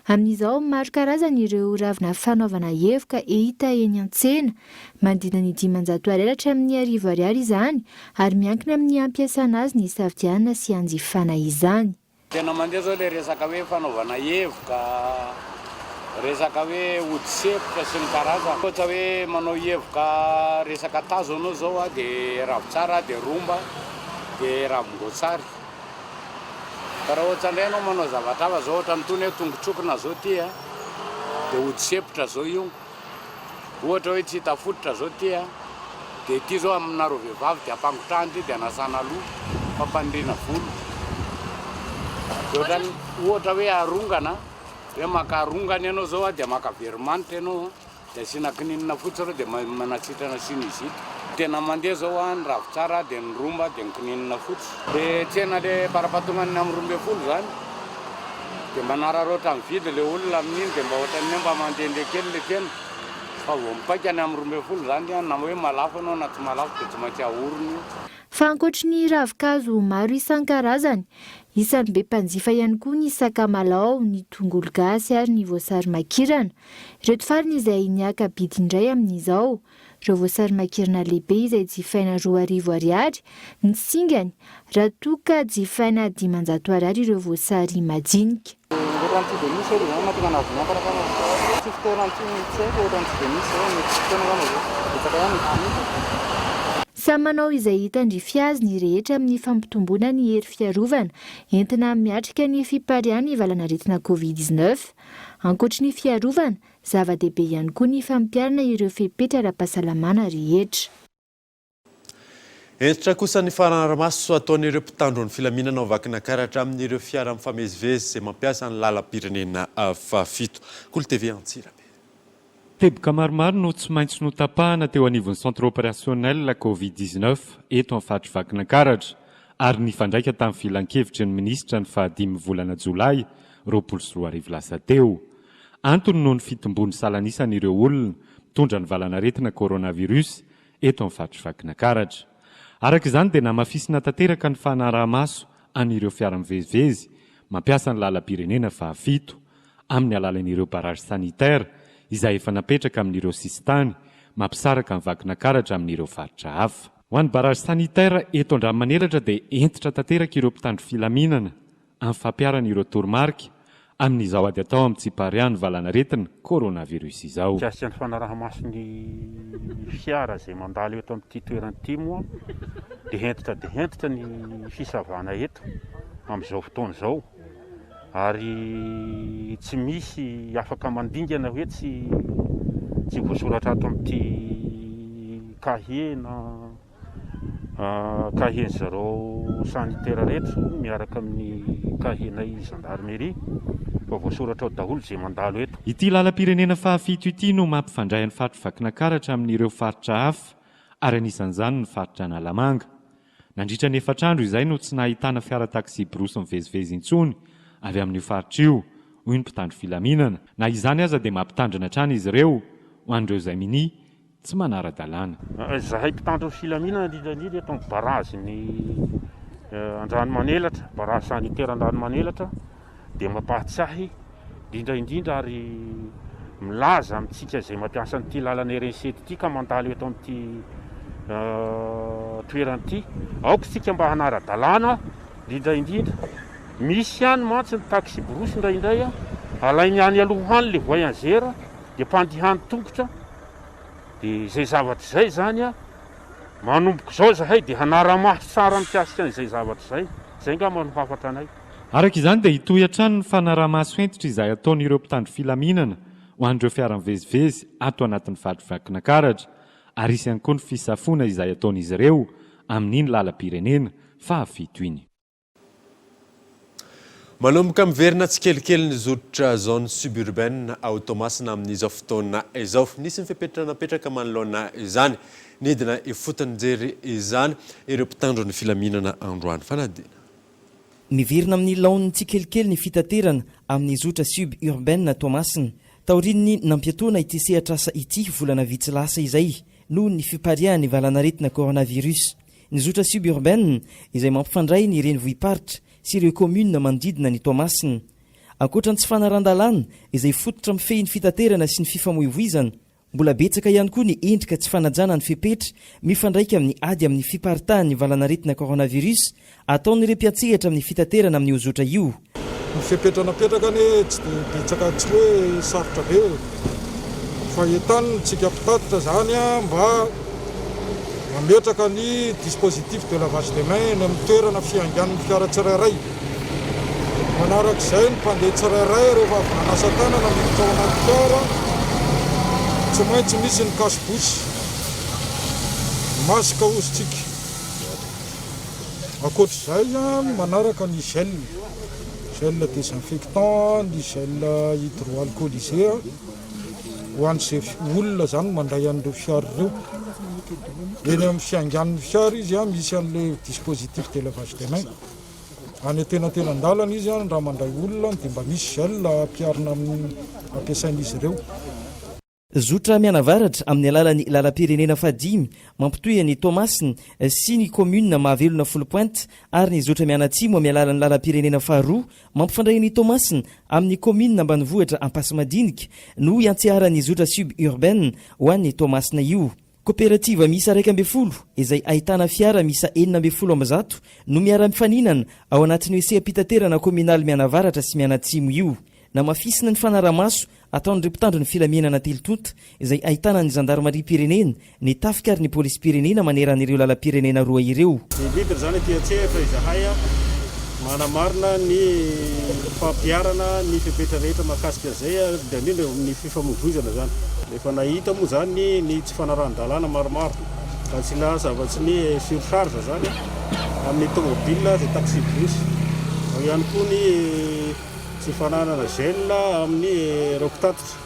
Amin'izao, maro karazany ireo ravina fanaovana hevoka hita eny an-tsena. Manodidina ny 500 ariary hatramin'ny 1000 ariary izany ary miankina amin'ny hampiasana azy ny hisafidianana sy hanjifana izany. Tena mandeha zao le resaka hoe fanaovana hevoka, resaka hoe ody sepotra sy ny karazany. Ohatra hoe manao hevoka resaka tazo anao zao a, de ravintsara de romba de ravin-goatsary. Fa raha ohatra indray ianao manao zavatra hafa zao ohatra an'itony hoe tongotr'okona zao ty a, de ody sepotra zao io. Ohatra hoe tsy hita fototra zao ty a, de ity zao aminareo vehivavy de ampangotrahana ity de anasana loha, fampaniriana volo. De ohatran'ny ohatra hoe arongana, hoe maka arongana ianao zao a, de maka veromanitra ianao a. Dia asiana kininina fotsy ireo dia manasitrana sinusite. Tena mandeha zao an, ny ravintsara dia ny romba dia ny kininina fotsy. Le tsena le farafahatongan'ny amin'ny 12 zany dia manararaotra mividy le olona amin'iny dia mba ohatran'ny hoe mba mandehandeha kely le tsena fa vao mipaika ny amin'ny 12 zany an, na hoe malafo ianao na tsy malafo dia tsy maintsy ahorona io. Fa ankoatry ny ravin-kazo maro isan-karazany, isan'ny be mpanjifa ihany koa ny sakamalao, ny tongolo gasy ary ny voasary makirana. Ireto farany izay niaka-bidy indray amin'izao. Ireo voasary makirana lehibe izay jifaina 2000 ariary ny singany, raha toa ka jifaina 500 ariary ireo voasary madinika. Ohatran'ny tsy dia misy aloha izany mahatonga anazy miakatra angamba. Tsy fotoana intsony tsy haiko ohatran'ny tsy dia misy izao, mety tsy fotoana angamba izao. Betsaka ihany ny mpividy. Samy manao izay hitandrify azy ny rehetra amin'ny fampitomboana ny hery fiarovana entina miatrika ny fipariahan'ny valanaretina Covid 19. Ankoatry ny fiarovana, zava-dehibe ihany koa ny fampiharana ireo fepetra ara-pahasalamana rehetra. Hentitra kosa ny fanarahamaso ataon'ireo mpitandro ny filaminana ao Vakinankaratra amin'ireo fiara mifamezivezy izay mampiasa ny lalam-pirenena fahafito. Kolo TV Antsirabe. Teboka maromaro no tsy maintsy notapahana teo anivon'ny Centre Opérationnel Covid 19 eto amin'ny faritr'i Vakinankaratra ary nifandraika tamin'ny filankevitry ny minisitra ny fahadimy volana jolay 2020 lasa teo. Antony noho ny fitombon'ny salanisan'ireo olona mitondra ny valan'aretina coronavirus eto amin'ny faritr'i Vakinankaratra. Araka izany dia namafisina tanteraka ny fanaraha-maso an'ireo fiara mivezivezy mampiasa ny lalam-pirenena fahafito amin'ny alalan'ireo barrage sanitaire izay efa napetraka amin'ireo sisintany mampisaraka an'i Vakinankaratra amin'ireo faritra hafa. Ho an'ny barrage sanitaire eto Andranomanelatra dia hentitra tanteraka ireo mpitandro filaminana amin'ny fampiharana ireo toromarika amin'izao ady atao amin'ny tsipariahan'ny valanaretina coronavirus izao. Mikasika ny fanaraha-maso ny fiara izay mandalo eto amin'ity toerana ity moa dia hentitra dia hentitra ny fisavana eto amin'izao fotoana izao. Ary tsy misy afaka mandingana hoe tsy tsy voasoratra ato amin'ity kahie na kahie-ny zareo sanitaire reto miaraka amin'ny kahie-nay gendarmerie fa voasoratra ao daholo izay mandalo eto. Ity lalam-pirenena fahafito ity no mampifandray an'i Faritry Vakinankaratra amin'ireo faritra hafa ary anisan'izany ny faritra Analamanga. Nandritra ny efatra andro izay no tsy nahitana fiara taksiborosy mivezivezy intsony avy amin'io faritra io, hoy ny mpitandro filaminana. Na izany aza dia mampitandrina hatrany izy ireo ho an'ireo izay minia tsy manara-dalàna. Izahay mpitandro ny filaminana indrindra indrindra eto amin'ny barazin'ny Andranomanelatra, barazy sanitaire Andranomanelatra dia mampahatsiahy indrindra indrindra ary milaza amintsika izay mampiasa an'ity lalana RN7 ity ka mandalo eto amin'ity toerana ity, aoka isika mba hanara-dalàna indrindra indrindra. Misy ihany mantsy ny taxi-brousse indraindray alainy any aloha any le voyageur dia mpandihany tongotra dia izay zavatra izay izany a manomboka izao izahay dia hanara-maso tsara mikasika an'izay zavatra izay, izay angamba no hafatra anay. Araka izany dia hitohy hatrany ny fanaraha-maso hentitra izay ataon'ireo mpitandro filaminana ho an'ireo fiara mivezivezy ato anatin'ny faritr'i Vakinankaratra ary hisy ihany koa ny fisafoana izay ataon'izy ireo amin'iny lalam-pirenena fahafito iny. Manomboka miverina tsikelikely ny zotra zone suburbaine ao Toamasina amin'izao fotoana izao. Nisy ny fepetra napetraka manoloana izany. Nidina ifotony nijery izany ireo mpitandro ny filaminana androany. Fanadihana. Miverina amin'ny laoniny tsikelikely ny fitaterana amin'ny zotra sub urbaine Toamasina. Taorian'ny nampiatoana ity sehatr'asa ity volana vitsy lasa izay noho ny fipariahan'ny valanaretina coronavirus. Ny zotra sub urbaine izay mampifandray ny renivohi-paritra sy ireo kaominina manodidina an'i Toamasina. Ankoatra ny tsy fanaran-dalàna izay fototra mifehy ny fitaterana sy ny fifamoivoizana, mbola betsaka ihany koa ny endrika tsy fanajana ny fepetra mifandraika amin'ny ady amin'ny fiparitahan'ny valanaretina coronavirus ataon'ireo mpiantsehatra amin'ny fitaterana amin'io zotra io. Ny fepetra napetraka anie tsy dia betsaka tsy hoe sarotra be e! Fa entanina tsika mpitatitra zany mba mametraka ny dispositif de lavage des mains eny amin'ny toerana fiaingan'ny fiara tsirairay. Manarak'izay ny mpandeha tsirairay rehefa avy nanasa tanana miditra ao anaty fiara, tsy maintsy misy ny cache bouche, masque hozy tsika. Ankoatr'izay, manaraka ny gel, gel désinfectant, ny gel hydroalcoolisé ho an'izay olona izany mandray an'ireo fiara ireo. Eny amin'ny fiaingan'ny fiara izy misy an'ilay dispositif de lavage des mains. Any antenantenan-dalana izy raha mandray olona dia mba misy gel ampiharina amin'ny ampiasain'izy ireo. Zotra mianavaratra amin'ny alalan'ny lalam-pirenena fahadimy mampitohy an'i Toamasina sy ny kaominina Mahavelona Foulpointe ary ny zotra mianatsimo amin'ny alalan'ny lalam-pirenena faharoa mampifandray an'i Toamasina amin'ny kaominina ambanivohitra Ampasimadinika no iantseharan'ny zotra sub urbaine ho an'i Toamasina io. Koperativa miisa 11 izay ahitana fiara miisa 116 no miara-mifaninana ao anatin'io seha-pitaterana kaominaly mianavaratra sy mianatsimo io. Namafisina ny fanaraha-maso ataon'ireo mpitandro ny filaminana telo tonta izay ahitana ny zandarimariam-pirenena, ny tafika ary ny polisim-pirenena manerana ireo lalam-pirenena roa ireo. Ny leader izany aty an-tsehatra izahay manamarina ny fampiharana ny fepetra rehetra mahakasika an'izay indrindra indrindra eo amin'ny fifamoivoizana izany. Efa nahita moa izany ny tsy fanarahan-dalàna maromaro ka tsy lasa afa-tsy ny surcharge izany amin'ny tomobile izay taxi-brousse. Ao ihany koa ny Tsy fananana gel amin'ireo mpitatitra.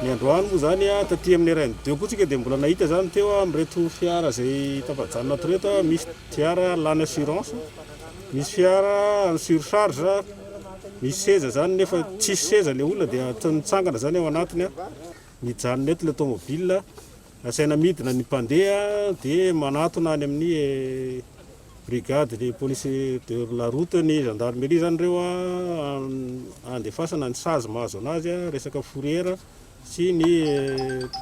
Ny androany moa izany taty amin'ny RN deux koa tsika dia mbola nahita izany teo amin'ireto fiara izay tafajanona ato ireto, misy fiara lany assurance, misy fiara en surcharge, misy seza izany nefa tsisy seza ilay olona dia mitsangana izany ao anatiny, mijanona eto ilay tomobile. Asaina midina ny mpandeha dia manatona any amin'ny brigade de police de la route ny gendarmerie zany ireo andefasana ny sazy mahazo anazy resaka fourrière sy ny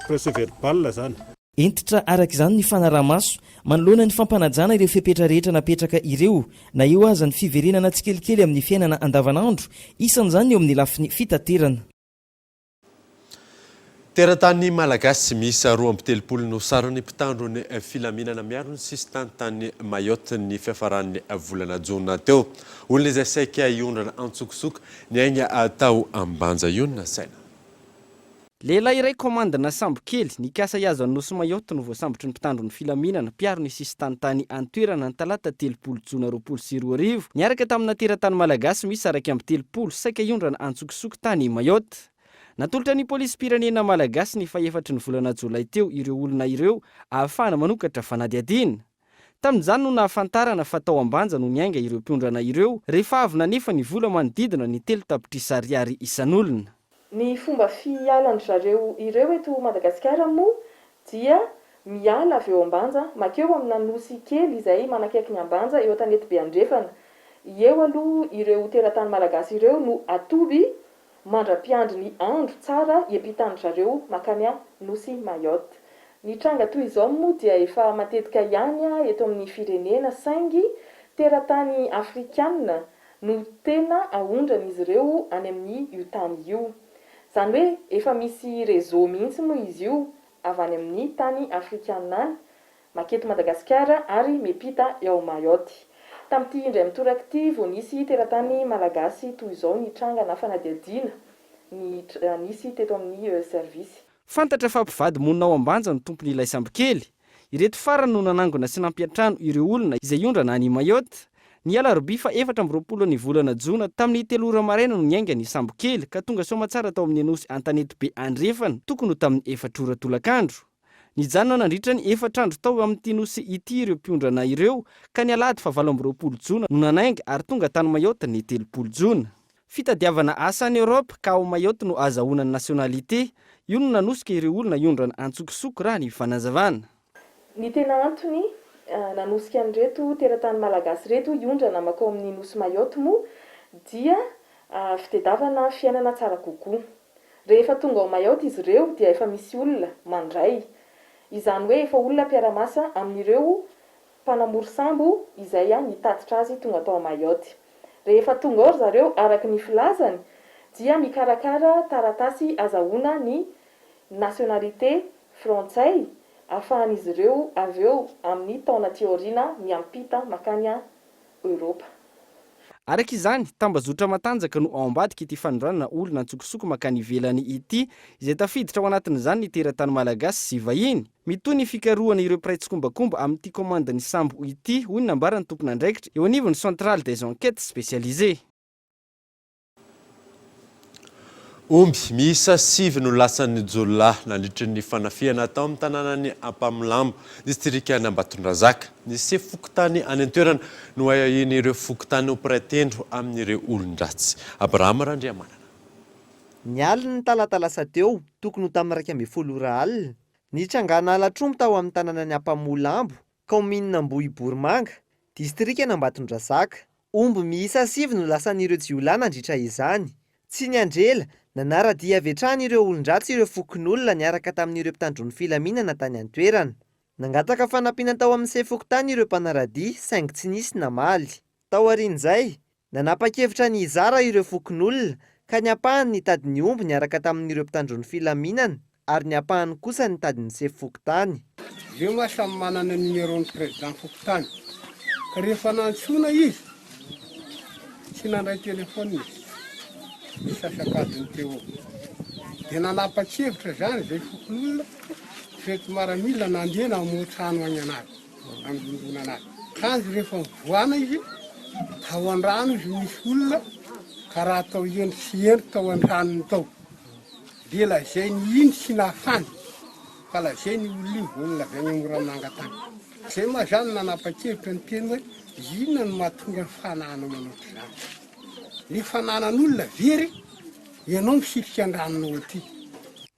procès verbal zany. Hentitra araka izany ny fanaraha-maso manoloana ny fampanajana ireo fepetra rehetra napetraka ireo na eo aza ny fiverenana tsikelikely amin'ny fiainana andavanandro, isan'izany eo amin'ny lafiny fitaterana. Teratany Malagasy miisa 32 no saron'ny mpitandro ny filaminana miaro ny sisintany tany Mayotte ny fiafaran'ny volana jona teo. Olona izay saika hiondrana antsokosoko niainga tao Ambanja io no nasaina. Lehilahy iray kaomandina sambo kely nikasa hihazo an'i Nosy Mayotte no voasambotry ny mpitandro ny filaminana mpiaro ny sisintany tany an-toerana ny talata 30 jona 2020 niaraka tamina teratany Malagasy miisa 31 saika hiondrana antsokosoko tany Mayotte. Natolotra ny Polisim-pirenena malagasy ny fahefatry ny volana jolay teo ireo olona ireo ahafahana manokatra fanadihadiana. Tamin'izany no nahafantarana fa tao Ambanja no niainga ireo mpiondrana ireo rehefa avy nanefa ny vola manodidina ny telo tapitrisa ariary isan'olona. Ny fomba fialan-dry zareo ireo eto Madagasikara moa dia miala avy eo Ambanja makeo amina nosy kely izay manakaiky ny Ambanja eo Antanetibe Andrefana. Eo aloha ireo teratany malagasy ireo no atoby mandra-piandry ny andro tsara hiampitan-dry zareo mankany Nosy Mayotte. Ny tranga toy izao moa dia efa matetika ihany eto amin'ny firenena saingy teratany afrikana no tena aondran'izy ireo any amin'ny io tany io. Izany hoe efa misy réseau mihitsy moa izy io avy any amin'ny tany afrikana any Maketo Madagasikara ary miampita eo Mayotte. Tamin'ity indray mitoraka ity vao nisy teratany malagasy toy izao nitranga na fanadihadiana ny nisy teto amin'ny service. Fantatra fa mpivady monina ao Ambanja no tompon'ilay sambokely. Ireto farany no nanangona sy nampiantrano ireo olona izay hiondrana any Mayotte. Ny alarobia faha 24 ny volana jona tamin'ny telo ora maraina no niainga ny sambo kely ka tonga soamatsara tao amin'ny nosy Antanetibe Andrefana tokony ho tamin'ny efatra ora tolakandro. Nijanona nandritra ny efatra andro tao amin'ity nosy ity ireo mpiondrana ireo ka ny alahady faha 28 jona no nanainga ary tonga tany Mayotte ny 30 jona. Fitadiavana asa any Europe ka ao Mayotte no azahoana ny nationalité, io no nanosika ireo olona hiondrana antsokosoko raha ny fanazavana. Ny tena antony nanosika an'ireto teratany malagasy ireto hiondrana mankao amin'ny nosy Mayotte moa dia fitedavana fiainana tsara kokoa. Rehefa tonga ao Mayotte izy ireo dia efa misy olona mandray. Izany hoe efa olona mpiara-masa amin'ireo mpanamory sambo izay nitatitra azy tonga tao Mayotte. Rehefa tonga ao ry zareo araka ny filazany dia mikarakara taratasy azahoana ny nationalité frantsay afahan'izy ireo avy eo amin'ny taona aty aoriana miampita mankany Eoropa. Araka izany, tambazotra matanjaka no ao ambadik'ity fanondranana olona antsokosoko mankany ivelany ity, izay tafiditra ao anatin'izany ny teratany malagasy sy vahiny. Mitohy ny fikarohana ireo mpiray tsikombakomba amin'ity kaomandin'ny sambo ity, hoy ny nambaran'ny tompon'andraikitra eo anivon'ny Centrale des enquêtes spécialisées. Omby miisa sivy no lasan'ny jiolahy nandritry ny fanafihana tao amin'ny tanànan'i Ampamilambo, distrikan'Ambatondrazaka. Ny sefo fokontany any an-toerana no ahiahian'ireo fokontany ho mpiray tendro amin'ireo olon-dratsy. Abraham Randriamanana. Ny alin'ny talata lasa teo, tokony ho tamin'ny 11 ora alina, nitrangana halatr'omby tao amin'ny tanànan'i Ampamolambo, kaominina Ambohiborimanga, distrikan'Ambatondrazaka. Omby miisa sivy no lasan'ireo jiolahy nandritra izany. Tsy niandry ela, nanara-dia avy hatrany ireo olon-dratsy ireo fokonolona niaraka tamin'ireo mpitandro ny filaminana tany an-toerana. Nangataka fanampiana tao amin'ny sefo fokontany ireo mpanara-dia saingy tsy nisy namaly. Taorian'izay, nanapa-kevitra ny hizara ireo fokonolona ka ny ampahany nitady ny omby niaraka tamin'ireo mpitandro ny filaminana ary ny ampahany kosa nitady ny sefo fokontany. Ireo nga samy manana numéro ny président fokontany ka rehefa nantsoina izy tsy nandray téléphone izy ny sasak'adiny teo eo dia nanapa-kevitra zany izay fokonolona ireto maramila nandeha namoha trano agny anazy nandondona anazy kanjo rehefa nivoana izy tao an-drano izy misy olona ka raha atao hendry sy hendry tao an-tranony tao Dia lazainy iny tsy nahafany fa lazainy io olona io olona avy any Moramanga tany. Zay ma zany nanapa-kevitra niteny hoe inona no mahatonga ny fananao manao ohatr'izany. Ny fananan'olona very ianao misitrika an-dranonao aty.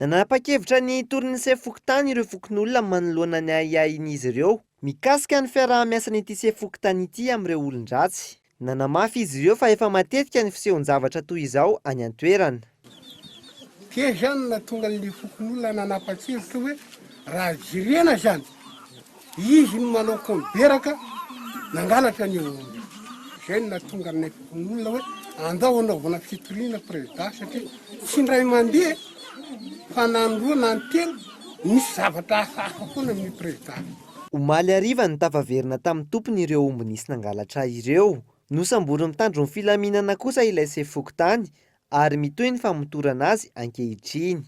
Nanapa-kevitra ny hitory ny sefo fokontany ireo fokonolona manoloana ny ahiahin'izy ireo mikasika ny fiaraha-miasan'ity sefo fokontany ity amin'ireo olon-dratsy. Nanamafy izy ireo fa efa matetika ny fisehon-javatra toy izao any an-toerana. Teo izany no nahatonga an'ilay fokonolona nanapa-kevitra hoe raha jerena izany, izy no manao kaoberaka nangalatra an'io omby io. Izay no nahatonga anay fokonolona hoe andao hanaovana fitoriana prezida satria tsy indray mandeha fa na ny roa na ny telo misy zavatra hafahafa foana amin'io prezida io. Omaly hariva no tafaverina tamin'ny tompony ireo omby nisy nangalatra ireo. Nosamborin'ny mpitandro ny filaminana kosa ilay sefo fokontany ary mitohy ny famotorana azy ankehitriny.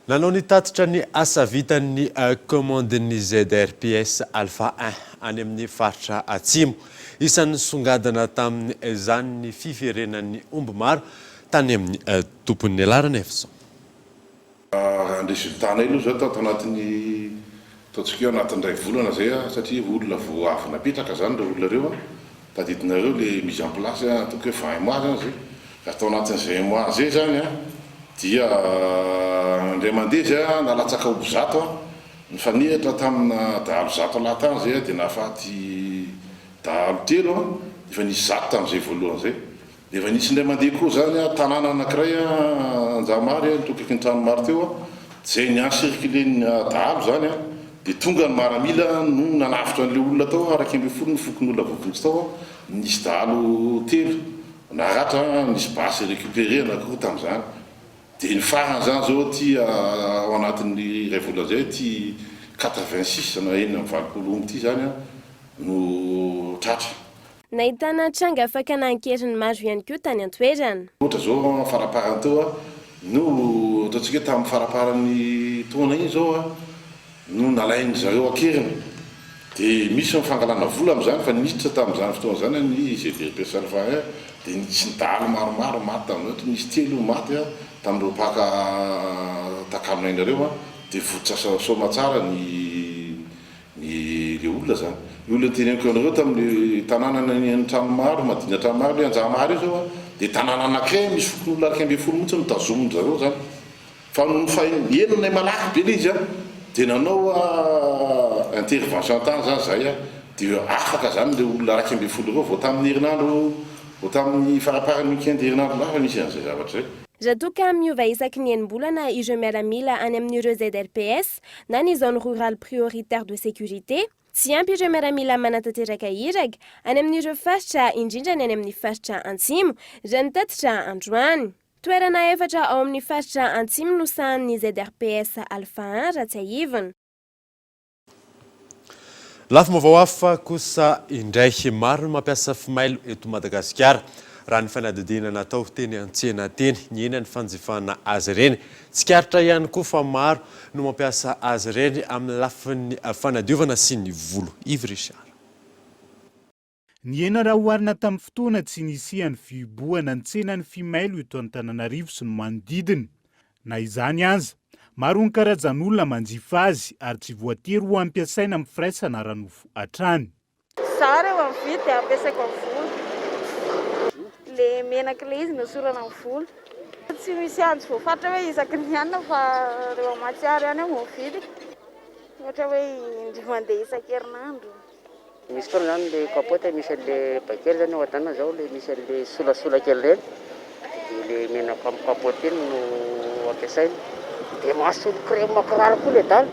Nanao ny tatitra ny asa vitan'ny kaomandin'ny ZRPS Alpha un any amin'ny faritra Atsimo. Isan'ny nisongadina tamin'izany ny fiverenan'ny omby maro tany amin'ny tompony. Laranefison. Raha ny résultat-nay aloha izao tato anatin'ny ataontsika hoe anatin'ny iray volana izay satria olona vao avy napetraka izany ireo olona ireo an, tadidinareo ilay mise en place ataoko hoe vingt mois izany izay, raha tao anatin'izay vingt mois izay izany an dia indray mandeha izay an nalatsaka omby zato an, nifanehatra tamina dahalo zato lahy tany izay an dia nahafaty dahalo telo an, efa nisy zato tamin'izay voalohany izay. Efa nisy indray mandeha koa izany an, tanàna anankiray an, Anjamary an, teo akaikin'ny trano maro teo an, izay ni-encercler-n'ny dahalo izany an, dia tonga ny maramila no nanavotra an'ilay olona tao an, 11 ny fokonolona voavonjy tao an, nisy dahalo telo naratra an, nisy basy récupérer anankiroa tamin'izany. Dia ny farany izany izao aty ao anatin'ny iray volana izay, ity 86 na 86 omby ity izany an no tratra. Nahitana tranga fakana an-keriny maro ihany koa tany an-toerana. Ohatra izao faraparany teo no ataontsika hoe tamin'ny faraparan'ny taona iny izao no nalain-dry zareo an-keriny. Dia misy ny fangalana vola amin'izany fa niditra tamin'izany fotoana izany ny GDRPS Alpha un dia nisy ny dahalo maromaro maty tamin'izany ohatra nisy telo maty tamin'ireo mpaka takalon'aina ireo dia votsotra soamatsara ny ny le olona izany. Ny olona teneniko anareo tamin'le tanàna ny trano maro madina trano maro le Anjahamary io zao dia tanàna anankiray misy fokonolona 11 mihitsy no tazomin-dry zareo izany. Fa nony fahenonay malaky be le izy an, dia nanao intervention tany zany zahay an, dia afaka zany ireo olona 11 ireo vao tamin'ny herinandro, vao tamin'ny faraparan'ny week-end herinandro lasa nisy an'izay zavatra izay. Raha toa ka miova isaky ny enim-bolana ireo miaramila any amin'ireo ZRPS na ny Zone Rurale Prioritaire de Sécurité, tsy ampy ireo miaramila manatanteraka iraka any amin'ireo faritra, indrindra ny any amin'ny faritra Antsimo, raha ny tatitra androany. Toerana efatra ao amin'ny faritra Antsimo no sahanin'ny ZRPS Alpha un raha tsiahivina. Lafim-baovao hafa kosa indray, maro ny mampiasa fimailo eto Madagasikara. Raha ny fanadihadiana natao teny an-tsena teny, nihena ny fanjifana azy ireny. Tsikaritra ihany koa fa maro no mampiasa azy ireny amin'ny lafiny fanadiovana sy ny volo. Yves Richard. Nihena raha oharina tamin'ny fotoana tsy nisian'ny fihibohana ny tsenan'ny fimailo eto Antananarivo sy ny manodidina. Na izany aza, maro ny karazan'olona manjifa azy ary tsy voatery ho ampiasaina amin'ny firaisana ara-nofo hatrany. Za rehefa mividy dia ampiasaiko amin'ny volo. Le menaka le izy no hosorana amin'ny volo. Tsy misy andro voafaritra hoe isaky ny anona fa rehefa mahatsiaro ihany aho vao mividy. Ohatra hoe indray mandeha isan-kerinandro. Misy fotoana zany le kapoty misy an'le baikely zany ao an-tanana zao le misy an'le solasola kely ireny de le menaka amin'ny kapoty iny no ampiasaina. De mahasolo crème kiraro koa le dala.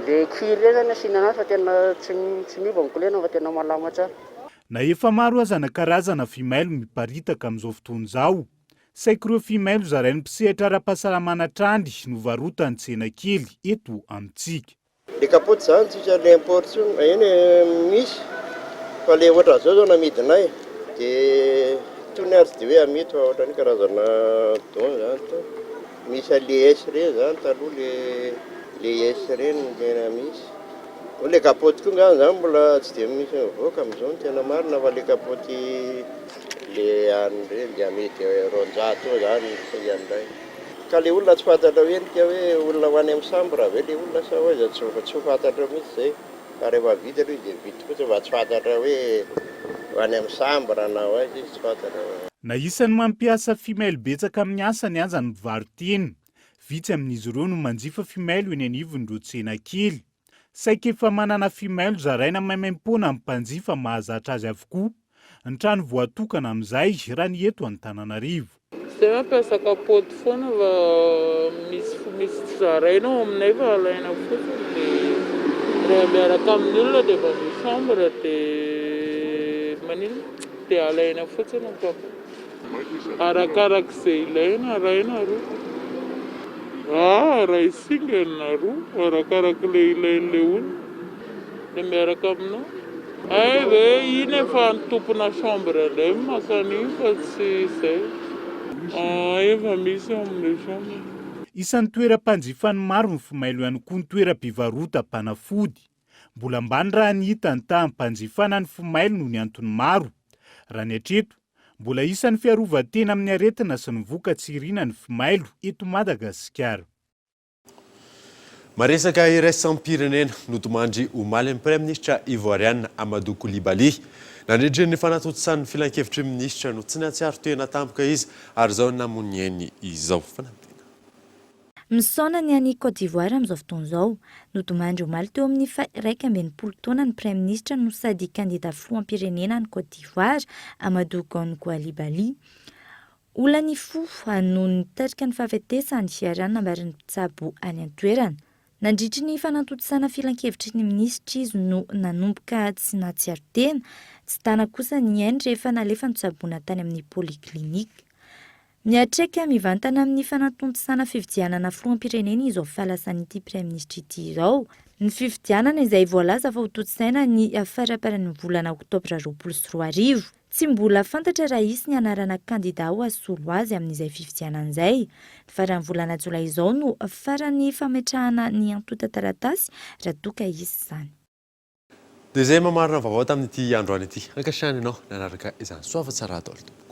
Le cuir ireny zany asiana anazy fa tena tsy tsy miova ny couleur-ny fa tena malama tsara. Na efa maro aza ny karazana fimailo miparitaka amin'izao fotoana izao, saiky ireo fimailo zarain'ny mpisehatra ara-pahasalamana hatrany no varotan'ny tsena kely eto amintsika. Le kapoty zany tsisy anle import tsony, eny e misy fa le ohatran'izao zao namidinay de tony ary tsy de hoe amidy fa ohatran'ny karazana don zany tony, misy anle S reny zany taloha le le S reny no tena misy, moa le kapoty koa ngah zany mbola tsy de misy mivoaka amizao ny tena marina fa le kapoty le any reny de amidy 200 eo zany ny prix an'ilay. Ka le olona tsy fantatrao endrika hoe olona ho any amin'ny chambre ve le olona sa ho aiza tsy tsy ho fantatrao mihitsy zay fa rehefa vita aloha izy de vita fotsiny fa tsy fantatra hoe ho any amin'ny chambre na ho aiza izy tsy fantatra. Na isan'ny mampiasa fimailo betsaka amin'ny asany aza ny mpivaro-tena, vitsy amin'izy ireo no manjifa fimailo eny anivon'ireo tsena kely. Saika efa manana fimailo zaraina maimaimpoana amin'ny mpanjifa mahazatra azy avokoa ny trano voatokana amin'izay raha ny eto Antananarivo. Zay mampiasa kapoty foana fa misy misy tsy zaraina ao aminay fa alaina fotsiny de rehefa miaraka amin'ny olona de mba misy chambre de maninona de alaina fotsiny ny kapoty. Arakarak'izay ilaina iray na roa. Ah, iray singa na roa, arakarak'ilay ilain'ilay olona, ilay miaraka aminao. Hay ve, iny efa ny tompona chambre indray no maka an'iny fa tsy izay. Ah, efa misy ao amin'ilay chambre. Isan'ny toeram-panjifan'ny maro ny fimailo ihany koa ny toeram-pivarotam-panafody. Mbola ambany raha ny hita ny taham-panjifana ny fimailo noho ny antony maro. Raha ny hatreto, mbola isan'ny fiarovan-tena amin'ny aretina sy ny voka-tsy iriana ny fimailo eto Madagasikara. Maresaka iraisam-pirenena, nodimandry omaly ny Praiminisitra Ivoariana Amadou Coulibaly. Nandritry ny fanatontosan'ny filankevitry ny minisitra no tsy nahatsiaro tena tampoka izy ary izao namoy ny ainy izao. Fanampiana. Misaona ny any Côte d'Ivoire amin'izao fotoana izao. Nodimandry omaly teo amin'ny faha-61 taona ny Praiminisitra no sady kandida filoham-pirenena any Côte d'Ivoire, Amadou Gon Coulibaly. Olan'ny fo no nitarika ny fahafatesany, raha ny nambaran'ny mpitsabo any an-toerana. Nandritry ny fanatontosana filankevitry ny minisitra izy no nanomboka tsy nahatsiaro tena. Tsy tana kosa ny ainy rehefa nalefa notsaboina tany amin'ny polyclinique. Miantraika mivantana amin'ny fanatontosana fifidianana filoham-pirenena izao fahalasan'ity praiminisitra ity izao. Ny fifidianana izay voalaza fa hotontosaina ny faramparan'ny volana oktobra 2020. Tsy mbola fantatra raha hisy ny anarana kandida ho hasolo azy amin'izay fifidianana izay. Ny faran'ny volana jolay izao no faran'ny fametrahana ny antontan-taratasy raha toa ka hisy izany. Dia izay mamarana vaovao tamin'ity androany ity. Ankasitrahana ianao nanaraka izany. Soava tsara daholo tompoko.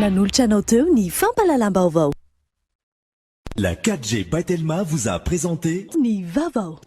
Nanolotra anao teo ny fampahalalam-baovao. La 4G by Telma vous a présenté Ny vaovao.